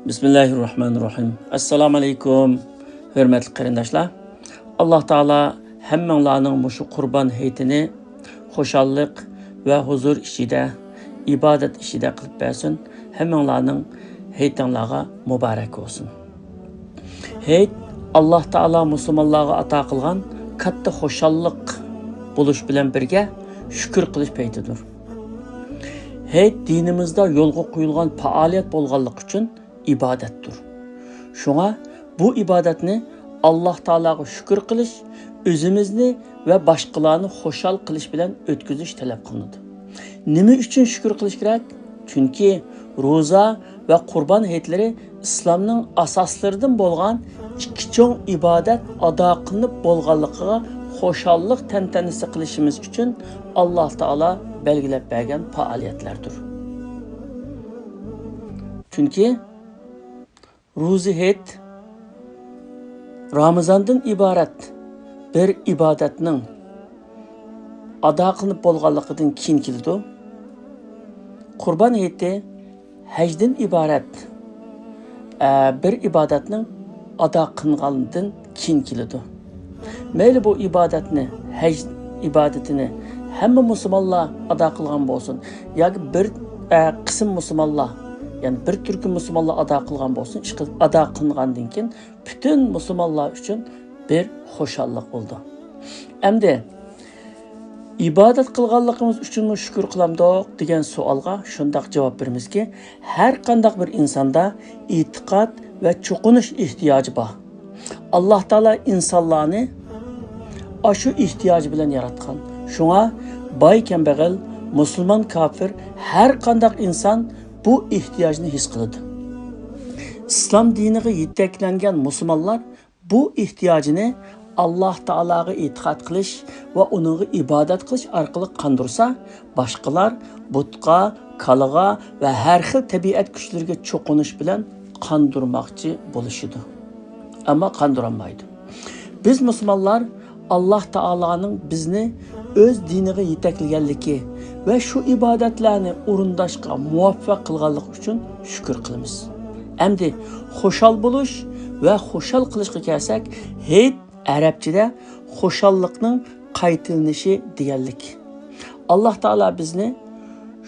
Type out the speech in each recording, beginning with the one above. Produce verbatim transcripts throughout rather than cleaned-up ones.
بىسمىللاھىررەھمانىررەھىم. ئەسسالامۇ ئەلەيكۇم، ھۆرمەتلىك قېرىنداشلار. ئاللا تائالا ھەممىڭلارنىڭ مۇشۇ قۇربان ھېيتىنى خۇشاللىق ۋە ھۇزۇر ئىچىدە، ئىبادەت ئىچىدە قىلىپ بەرسۇن. ھەممىڭلارنىڭ ھېيتىڭلارغا مۇبارەك بولسۇن. ھېيت ئاللا تائالا مۇسۇلمانلارغا ئاتا قىلغان كاتتا خۇشاللىق بولۇش بىلەن بىرگە، شۈكۈر قىلىش پەيتىدۇر. ھېيت دىنىمىزدا يولغا قويۇلغان پائالىيەت بولغانلىقى ئۈچۈن ئىبادەتتۇر. شۇڭا بۇ ئىبادەتنى ئاللا تائالاغا شۈكۈر قىلىش، ئۆزىمىزنى ۋە باشقىلارنى خۇشال قىلىش بىلەن ئۆتكۈزۈش تەلەپ قىلىنىدۇ. نېمە ئۈچۈن شۈكۈر قىلىش كېرەك؟ چۈنكى روزا ۋە قۇربان ھېيتلىرى ئىسلامنىڭ ئاساسلىرىدىن بولغان ئىككى چوڭ ئىبادەت ئادا قىلىنىپ بولغانلىقىغا خۇشاللىق تەنتەنىسى قىلىشىمىز ئۈچۈن ئاللا تائالا بەلگىلەپ بەرگەن پائالىيەتلەردۇر. چۈنكى روزا ھېيت رامىزاندىن ئىبارەت بىر ئىبادەتنىڭ ئادا قىلىنىپ بولغانلىقىدىن كېيىن كېلىدۇ. قۇربان ھېيتى ھەجدىن ئىبارەت، ئە، بىر ئىبادەتنىڭ ئادا قىلىنغاندىن كېيىن كېلىدۇ. مەيلى بۇ ئىبادەتنى، ھەج ئىبادىتىنى ھەممە مۇسۇلمانلار ئادا قىلغان بولسۇن ياكى بىر، ئە، قىسىم مۇسۇلمانلار، يەنى بىر تۈركۈم مۇسۇلمانلار ئادا قىلغان بولسۇن، ئىشقىلىپ ئادا قىلىنغاندىن كېيىن پۈتۈن مۇسۇلمانلار ئۈچۈن بىر خۇشاللىق بولىدۇ. ئەمدى ئىبادەت قىلغانلىقىمىز ئۈچۈنمۇ شۈكۈر قىلامدۇق دېگەن سوئالغا شۇنداق جاۋاب بېرىمىزكى، ھەر قانداق بىر ئىنساندا ئېتىقاد ۋە چوقۇنۇش ئېھتىياجى بار. ئاللا تائالا ئىنسانلارنى ئاشۇ ئېھتىياجى بىلەن ياراتقان. شۇڭا باي كەمبەغەل، مۇسۇلمان كاپىر، ھەر قانداق ئىنسان بۇ ئېھتىياجنى ھېس قىلىدۇ. ئىسلام دىنىغا يېتەكلەنگەن مۇسۇلمانلار بۇ ئېھتىياجىنى ئاللا تائالاغا ئېتىقاد قىلىش ۋە ئۇنىڭغا ئىبادەت قىلىش ئارقىلىق قاندۇرسا، باشقىلار بۇتقا، كالىغا ۋە ھەر خىل تەبىئەت كۈچلىرىگە چوقۇنۇش بىلەن قاندۇرماقچى بولۇشىدۇ. ئەمما قاندۇرالمايدۇ. بىز مۇسۇلمانلار ئاللا تائالانىڭ بىزنى ئۆز دىنىغا يېتەكلىگەنلىكى ۋە شۇ ئىبادەتلەرنى ئورۇنداشقا مۇۋەپپەق قىلغانلىقى ئۈچۈن شۈكۈر قىلىمىز. ئەمدى خۇشال بولۇش ۋە خۇشال قىلىشقا كەلسەك، ھېيت ئەرەبچىدە خۇشاللىقنىڭ قايتىلىنىشى دېگەنلىك. ئاللا تائالا بىزنى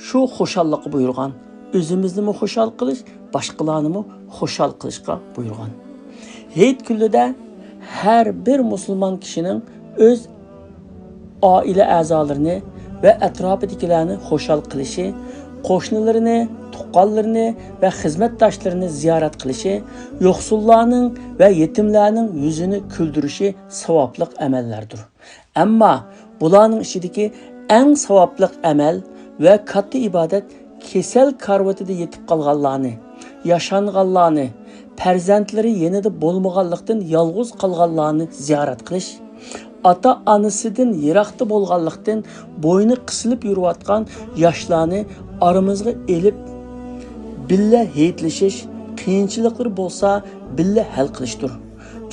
شۇ خۇشاللىققا بۇيرۇغان. ئۆزىمىزنىمۇ خۇشال قىلىش، باشقىلارنىمۇ خۇشال قىلىشقا بۇيرۇغان. ھېيت كۈنلىرىدە ھەر بىر مۇسۇلمان كىشىنىڭ ئۆز ئائىلە ئەزالىرىنى ۋە ئەتراپىدىكىلەرنى خۇشال قىلىشى، قوشنىلىرىنى، تۇغقانلىرىنى ۋە خىزمەتداشلىرىنى زىيارەت قىلىشى، يوقسۇللارنىڭ ۋە يېتىملەرنىڭ يۈزىنى كۈلدۈرۈشى ساۋابلىق ئەمەللەردۇر. ئەمما بۇلارنىڭ ئىچىدىكى ئەڭ ساۋابلىق ئەمەل ۋە كاتتا ئىبادەت كېسەل كارىۋىتىدە يېتىپ قالغانلارنى، ياشانغانلارنى، پەرزەنتلىرى يېنىدا بولمىغانلىقتىن يالغۇز قالغانلارنى زىيارەت قىلىش، ئاتا-ئانىسىدىن يىراقتا بولغانلىقتىن بوينى قىسىلىپ يۈرۈۋاتقان ياشلارنى ئارىمىزغا ئېلىپ، بىللە ھېيتلىشىش، قىيىنچىلىقلىرى بولسا بىللە ھەل قىلىشتۇر.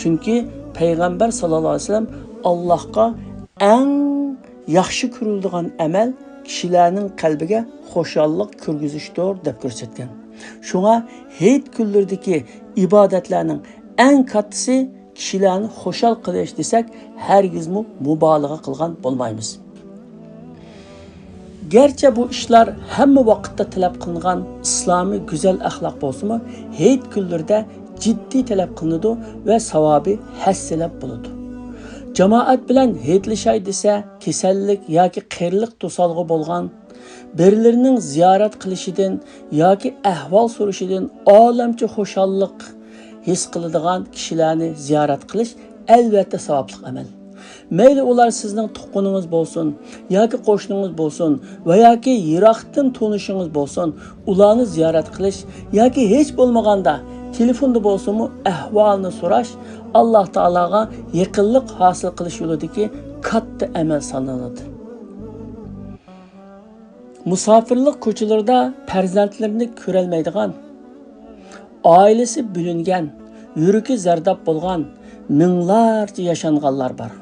چۈنكى پەيغەمبەر ساللاللاھۇ ئەلەيھى ۋەسەللەم، ئاللاھقا ئەڭ ياخشى كۆرۈلىدىغان ئەمەل كىشىلەرنىڭ قەلبىگە خۇشاللىق كىرگۈزۈشتۇر، دەپ كۆرسەتكەن. شۇڭا ھېيت كۈنلىرىدىكى ئىبادەتلەرنىڭ ئەڭ كاتتىسى كىشىلەرنى خۇشال قىلىش دېسەك، ھەرگىزمۇ مۇبالىغە قىلغان بولمايمىز. گەرچە بۇ ئىشلار ھەممە ۋاقىتتا تەلەپ قىلىنغان ئىسلامىي گۈزەل ئەخلاق بولسىمۇ، ھېيت كۈنلىرىدە جىددىي تەلەپ قىلىنىدۇ ۋە ساۋابى ھەسسىلەپ بولىدۇ. جامائەت بىلەن ھېيتلىشاي دېسە، كېسەللىك ياكى قېرىلىق توسالغۇ بولغان، بىرلىرىنىڭ زىيارەت قىلىشىدىن ياكى ئەھۋال سورىشىدىن ئالەمچە خۇشاللىق ھېس قىلىدىغان كىشىلەرنى زىيارەت قىلىش ئەلۋەتتە ساۋابلىق ئەمەل. مەيلى ئۇلار سىزنىڭ تۇغقىنىڭىز بولسۇن، ياكى قوشنىڭىز بولسۇن ۋە ياكى يىراقتىن تونۇشىڭىز بولسۇن، ئۇلارنى زىيارەت قىلىش ياكى ھېچ بولمىغاندا تېلېفوندا بولسىمۇ ئەھۋالنى سوراش ئاللا تائالاغا يېقىنلىق ھاسىل قىلىش يولىدىكى كاتتا ئەمەل سانىلىدۇ. مۇساپىرلىق كوچىلىرىدا پەرزەنتلىرىنى كۆرەلمەيدىغان، ئائىلىسى بۆلۈنگەن، يۈرىكى زەرداب بولغان مىڭلارچە ياشانغانلار بار.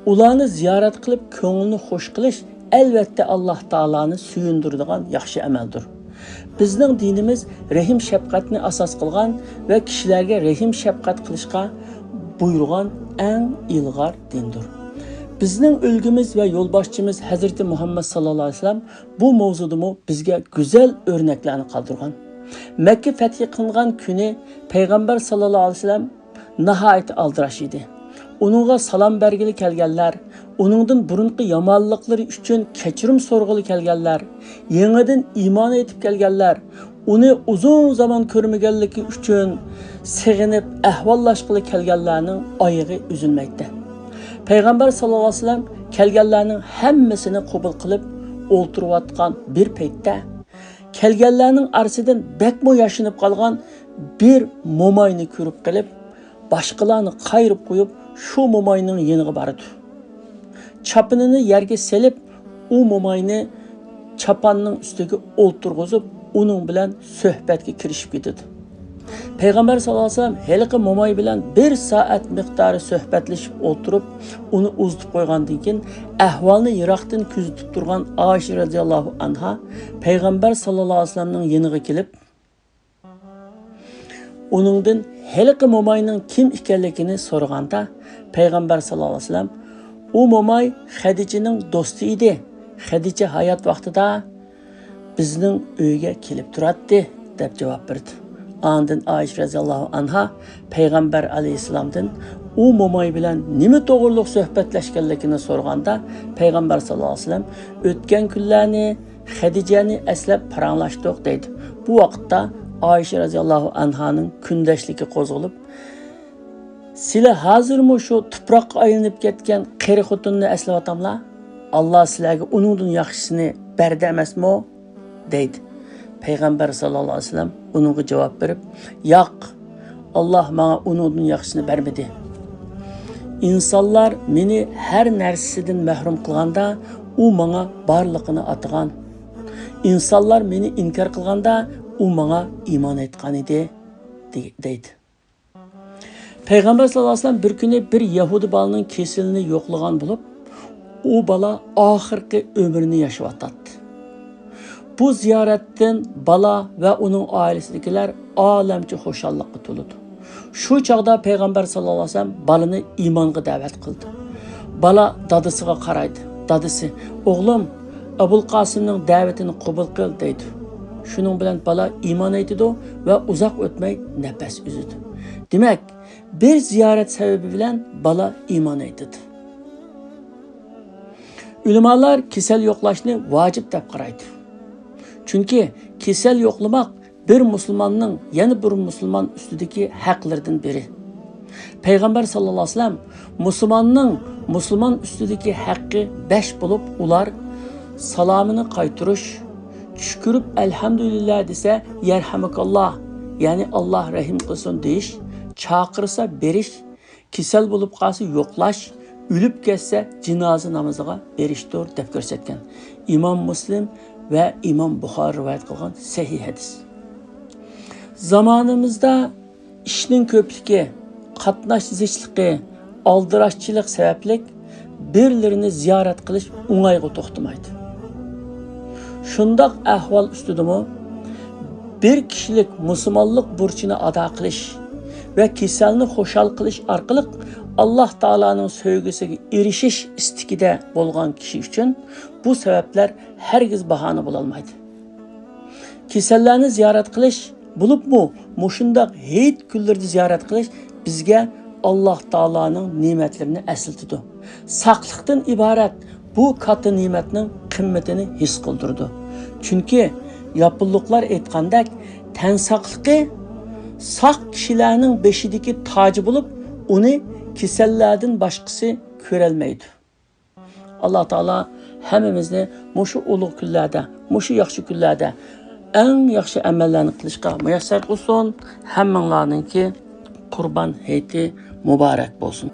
ئۇلارنى زىيارەت قىلىپ، كۆڭلىنى خۇش قىلىش، ئەلۋەتتە، ئاللا تائالانى سۆيۈندۈرىدىغان ياخشى ئەمەلدۇر. بىزنىڭ دىنىمىز رەھىم-شەپقەتنى ئاساس قىلغان ۋە كىشىلەرگە رەھىم-شەپقەت قىلىشقا بۇيرۇغان ئەڭ ئىلغار دىندۇر. بىزنىڭ ئۈلگىمىز ۋە يولباشچىمىز ھەزرىتى مۇھەممەد ساللاللاھۇ ئەلەيھى ۋەسەللەم بۇ مەۋزۇدا بىزگە گۈزەل ئۆرنەكلەرنى قالدۇرغان. مەككە پەتھى قىلىنغان كۈنى پەيغەمبەر ساللاللاھۇ ئەلەيھى ۋەسەللەم ناھايىتى ئالدىراش ئىدى. ئۇنىڭغا سالام بەرگىلى كەلگەنلەر، ئۇنىڭدىن بۇرۇنقى يامانلىقلىرى ئۈچۈن كەچۈرۈم سورىغىلى كەلگەنلەر، يېڭىدىن ئىمان ئېيتىپ كەلگەنلەر، ئۇنى ئۇزۇن زامان كۆرمىگەنلىكى ئۈچۈن سېغىنىپ ئەھۋاللاشقىلى كەلگەنلەرنىڭ ئايىغى ئۈزۈلمەيتتى. پەيغەمبەر ساللاللاھۇ ئەلەيھى ۋەسەللەم كەلگەنلەرنىڭ ھەممىسىنى قوبۇل قىلىپ ئولتۇرۇۋاتقان بىر پەيتتە، كەلگەنلەرنىڭ ئارىسىدىن بەكمۇ ياشىنىپ قالغان بىر موماينى كۆرۈپ قېلىپ، باشقىلارنى قايرىپ قويۇپ، شۇ موماينىڭ يېنىغا بارىدۇ. چاپىنىنى يەرگە سېلىپ، ئۇ موماينى چاپاننىڭ ئۈستىگە ئولتۇرغۇزۇپ، ئۇنىڭ بىلەن سۆھبەتكە كىرىشىپ كېتىدۇ. پەيغەمبەر ساللاللاھۇ ئەلەيھى ۋەسەللەم ھېلىقى موماي بىلەن بىر سائەت مىقدارى سۆھبەتلىشىپ ئولتۇرۇپ، ئۇنى ئۇزىتىپ قويغاندىن كېيىن، ئەھۋالنى يىراقتىن كۆزىتىپ تۇرغان ئائىشە رەزىياللاھۇ ئەنھا پەيغەمبەر ساللاللاھۇ ئەلەيھى ۋەسەللەمنىڭ يېنىغا كېلىپ، ئۇنىڭدىن ھېلىقى موماينىڭ كىم ئىكەنلىكىنى سورىغاندا، پەيغەمبەر ساللاللاھۇ ئەلەيھى ۋەسەللەم، «ئۇ موماي خەدىچىنىڭ دوستى ئىدى. خەدىچە ھايات ۋاقتىدا بىزنىڭ ئۆيگە كېلىپ تۇراتتى» دەپ جاۋاب بېرىدۇ. ئاندىن ئائىشە رەزىياللاھۇ ئەنھا پەيغەمبەر ئەلەيھىسسالامدىن ئۇ موماي بىلەن نېمە توغرۇلۇق سۆھبەتلەشكەنلىكىنى سورىغاندا، پەيغەمبەر ساللاللاھۇ ئەلەيھى ۋەسەللەم، «ئۆتكەن كۈنلەرنى، خەدىجەنى ئەسلەپ پاراڭلاشتۇق» دەيدۇ. بۇ ۋاقىتتا ئائىشە رەزىياللاھۇ ئەنھانىڭ كۈندەشلىكى قوزغىلىپ، «سىلە ھازىرمۇ شۇ تۇپراققا ئايلىنىپ كەتكەن قېرى خوتۇننى ئەسلەۋاتاملا؟ ئاللا سىلەرگە ئۇنىڭدىن ياخشىسىنى بەردى ئەمەسمۇ؟» دەيدۇ. پەيغەمبەر ساللاللاھۇ ئەلەيھى ۋەسەللەم ئۇنىڭغا جاۋاب بېرىپ، «ياق، ئاللا ماڭا ئۇنىڭدىن ياخشىسىنى بەرمىدى. ئىنسانلار مېنى ھەر نەرسىسىدىن مەھرۇم قىلغاندا، ئۇ ماڭا بارلىقىنى ئاتىغان. ئىنسانلار مېنى ئىنكار قىلغاندا، ئۇ ماڭا ئىمان ئېيتقان ئىدى» دەيدۇ. پەيغەمبەر ساللاللاھۇ ئەلەيھى ۋەسەللەم بىر كۈنى بىر يەھۇدىي بالىنىڭ كېسىلىنى يوقلىغان بولۇپ، ئۇ بالا ئاخىرقى ئۆمرىنى ياشاۋاتاتتى. بۇ زىيارەتتىن بالا ۋە ئۇنىڭ ئائىلىسىدىكىلەر ئالەمچە خۇشاللىققا تولىدۇ. شۇ چاغدا پەيغەمبەر ساللاللاھۇ ئەلەيھى ۋەسەللەم بالىنى ئىمانغا دەۋەت قىلدى. بالا دادىسىغا قارايدۇ. دادىسى، «ئوغلۇم، ئەبۇل قاسىمنىڭ دەۋىتىنى قوبۇل قىل» دەيدۇ. شۇنىڭ بىلەن بالا ئىمان ئېيتىدۇ ۋە ئۇزاق ئۆتمەي نەپەس ئۈزىدۇ. دېمەك، بىر زىيارەت سەۋەبى بىلەن بالا ئىمان ئېيتىدۇ. ئۆلىمالار كېسەل يوقلاشنى ۋاجىپ دەپ قارايدۇ. چۈنكى كېسەل يوقلىماق بىر مۇسۇلماننىڭ يەنە بىر مۇسۇلمان ئۈستىدىكى ھەقلىرىدىن بىرى. پەيغەمبەر ساللاللاھۇ ئەلەيھى ۋەسەللەم، مۇسۇلماننىڭ مۇسۇلمان ئۈستىدىكى ھەققى بەش بولۇپ، ئۇلار سالامىنى قايتۇرۇش، چۈشكۈرۈپ ئەلھەمدۇلىللا دېسە يەرھەمۇكاللا، يەنى ئاللا رەھىم قىلسۇن دېيىش، چاقىرسا بېرىش، كېسەل بولۇپ قالسا يوقلاش، ئۆلۈپ كەتسە جىنازا نامىزىغا بېرىشتۇر دەپ كۆرسەتكەن. ئىمام مۇسلىم ۋە ئىمام بۇخارى رىۋايەت قىلغان سەھىھ ھەدىس. زامانىمىزدا ئىشنىڭ كۆپلۈكى، قاتناش زىچلىقى، ئالدىراشچىلىق سەۋەبلىك بىرلىرىنى زىيارەت قىلىش ئوڭايغا توختىمايدۇ. شۇنداق ئەھۋال ئۈستىدىمۇ بىر كىشىلىك مۇسۇلمانلىق بۇرچىنى ئادا قىلىش ۋە كېسەلنى خۇشال قىلىش ئارقىلىق ئاللا تائالانىڭ سۆيگۈسىگە ئېرىشىش ئىستىكىدە بولغان كىشى ئۈچۈن بۇ سەۋەبلەر ھەرگىز باھانە بولالمايدۇ. كېسەللەرنى زىيارەت قىلىش، بولۇپمۇ مۇشۇنداق ھېيت كۈنلىرىدە زىيارەت قىلىش بىزگە ئاللا تائالانىڭ نېمەتلىرىنى ئەسلىتىدۇ. ساقلىقتىن ئىبارەت بۇ كاتتا نېمەتنىڭ قىممىتىنى ھېس قىلدۇرىدۇ. چۈنكى ياپونلۇقلار ئېيتقاندەك، تەن ساقلىقى ساق كىشىلەرنىڭ بېشىدىكى تاجى بولۇپ، ئۇنى كېسەللەردىن باشقىسى كۆرەلمەيدۇ. ئاللا تائالا ھەممىمىزنى مۇشۇ ئۇلۇغ كۈنلەردە، مۇشۇ ياخشى كۈنلەردە ئەڭ ياخشى ئەمەللەرنى قىلىشقا مۇيەسسەر قىلسۇن. ھەممىڭلارنىڭكى قۇربان ھېيتى مۇبارەك بولسۇن.